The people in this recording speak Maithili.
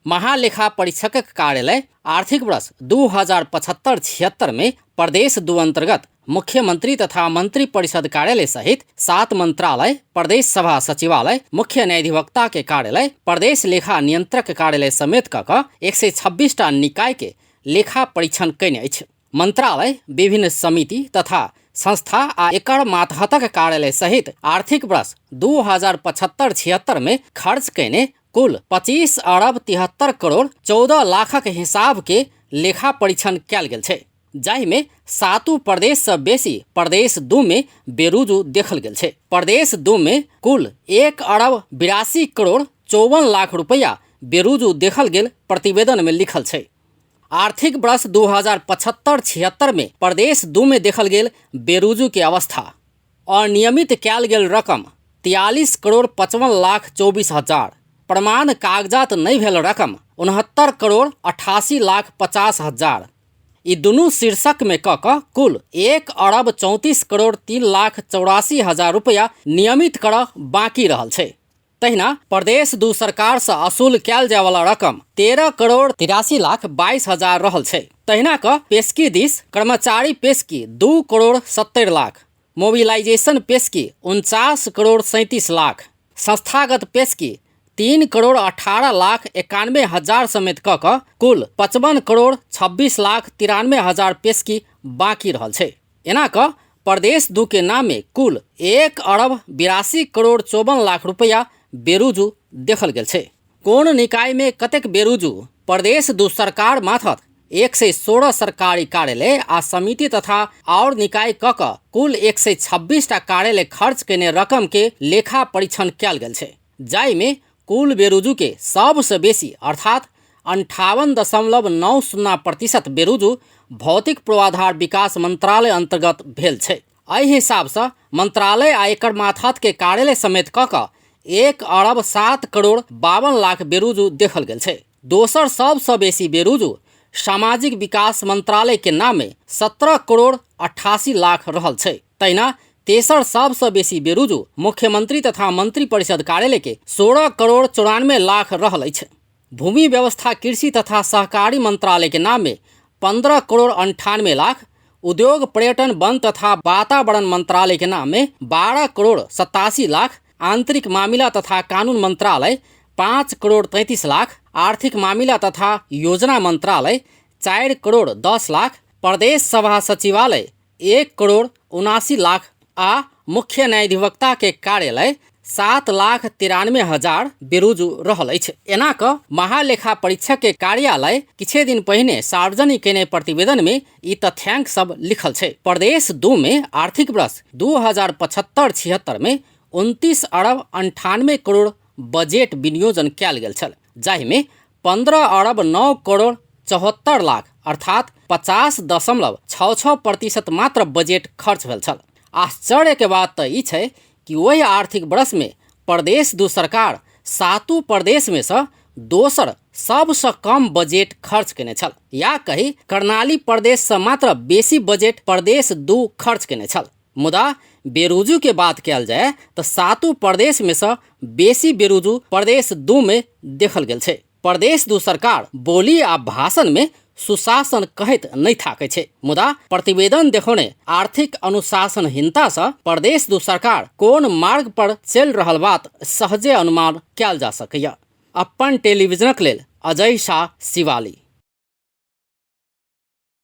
महालेखा परीक्षकक कार्यालय आर्थिक वर्ष 2075-76 में प्रदेश 2 अंतर्गत मुख्यमंत्री तथा मंत्री परिषद कार्यालय सहित 7 मंत्रालय, प्रदेश सभा सचिवालय, मुख्य न्यायाधिवक्ता के कार्यालय, प्रदेश लेखा नियंत्रक कार्यालय समेत क कऽ 126 टा निकाय के लेखा परीक्षण कयने अछि। मंत्रालय, विभिन्न समिति तथा संस्था आ एकर मातहतक कार्यालय सहित आर्थिक वर्ष 2075-76 में खर्च कयने कुल 25 अरब 73 करोड़ 14 लाखक हिसाब के लेखा परीक्षण कयल गेल छै, जाहिमे सातू प्रदेश सँ बेसी प्रदेश 2 में बेरुजू देखल गेल छै। प्रदेश 2 में कुल 1 अरब 82 करोड़ 54 लाख रुपया बेरुजू देखल गेल प्रतिवेदन में लिखल छै। आर्थिक वर्ष 2075-76 में प्रदेश 2 में देखल गेल बेरुजू के अवस्था। अनियमित कयल गेल रकम 43 करोड़ 55 लाख 24 हजार, प्रमाण कागजात नहि भेल रकम 69 करोड़ 88 लाख 50 हजार। ई दुनू शीर्षक में क कऽ कुल 1 अरब 34 करोड़ 3 लाख 84 हजार रुपया नियमित करऽ बाकी रहल छै। तहिना प्रदेश 2 सरकार सँ असूल कयल जायवला रकम 13 करोड़ 83 लाख 22 हजार रहल छै। तहिना क पेशकी दिस कर्मचारी पेशकी 2 करोड़ 70 लाख, मोबिलाइजेशन पेशकी 49 करोड़ 37 लाख, संस्थागत पेशकी 3 करोड़ 18 लाख 91 हजार समेत क कऽ कुल 55 करोड़ 26 लाख 93 हजार पेशकी बाकी रहल छै। एना कऽ प्रदेश 2 के नामे कुल 1 अरब 82 करोड़ 54 लाख रुपया बेरुजू देखल गेल छै। कोन निकाय में कतेक बेरुजू? प्रदेश 2 सरकार माथत 116 सरकारी कार्यालय आ समिति तथा और निकाय क कऽ कुल 126 टा कार्यालय खर्च केने रकम के लेखा परीक्षण कयल गेल छै, जाहिमे कुल बेरुजू के सबसँ बेसी अर्थात 58.90% बेरुजू भौतिक पूर्वाधार विकास मंत्रालय अंतर्गत भेल छै। एहि हिसाबसँ मंत्रालय आ एकर मातहत के कार्यालय समेत क कऽ 1 अरब 7 करोड़ 52 लाख बेरुजू देखल गेल छै। दोसर सबसँ बेसी बेरुजू सामाजिक विकास मंत्रालय के नामे 17 करोड़ 88 लाख रहल छै। तहिना तेसर सबसँ बेसी बेरुजू मुख्यमंत्री तथा मंत्री परिषद कार्यालय के 16 करोड़ 94 लाख रहल अछि। भूमि व्यवस्था कृषि तथा सहकारी मंत्रालय के नाम में 15 करोड़ 98 लाख, उद्योग पर्यटन वन तथा वातावरण मंत्रालय के नाम में 12 करोड़ 87 लाख, आंतरिक मामिला तथा कानून मंत्रालय 5 करोड़ 33 लाख, आर्थिक मामिला तथा योजना मंत्रालय 4 करोड़ 10 लाख, प्रदेश सभा सचिवालय 1 करोड़ 79 लाख आ मुख्य न्यायाधिवक्ता के कार्यालय 7 लाख 93 हजार बेरुजू रहल अछि। एना कऽ महालेखा परीक्षक के कार्यालय किछे दिन पहिने सार्वजनिक केने प्रतिवेदन में ई तथ्यांक सब लिखल छै। प्रदेश 2 में आर्थिक वर्ष 2075-76 में 29 अरब 98 करोड़ बजेट विनियोजन कयल गेल छल, जाहिमे 15 अरब 9 करोड़ 74 लाख अर्थात 50.66% मात्र बजेट खर्च भेल छल। आश्चर्य के बात तऽ ई छै कि ओहि आर्थिक वर्ष में प्रदेश 2 सरकार सातू प्रदेश में सँ दोसर सबसँ कम बजेट खर्च केने छल, या कही कर्णाली प्रदेश सँ मात्र बेसी बजेट प्रदेश 2 खर्च केने छल। मुदा बेरुजू के बात कयल जाय तऽ सातू प्रदेश में सँ बेसी बेरुजू प्रदेश 2 में देखल गेल छै। प्रदेश 2 सरकार बोली आ भाषण में सुशासन कहैत नहि थाकै छै, मुदा प्रतिवेदन देखौने आर्थिक अनुशासनहीनता सँ प्रदेश 2 सरकार कोन मार्ग पर चलि रहल बात सहजे अनुमान कयल जा सकैया। अपन टेलीविजनक लेल अजय शाह, शिवाली।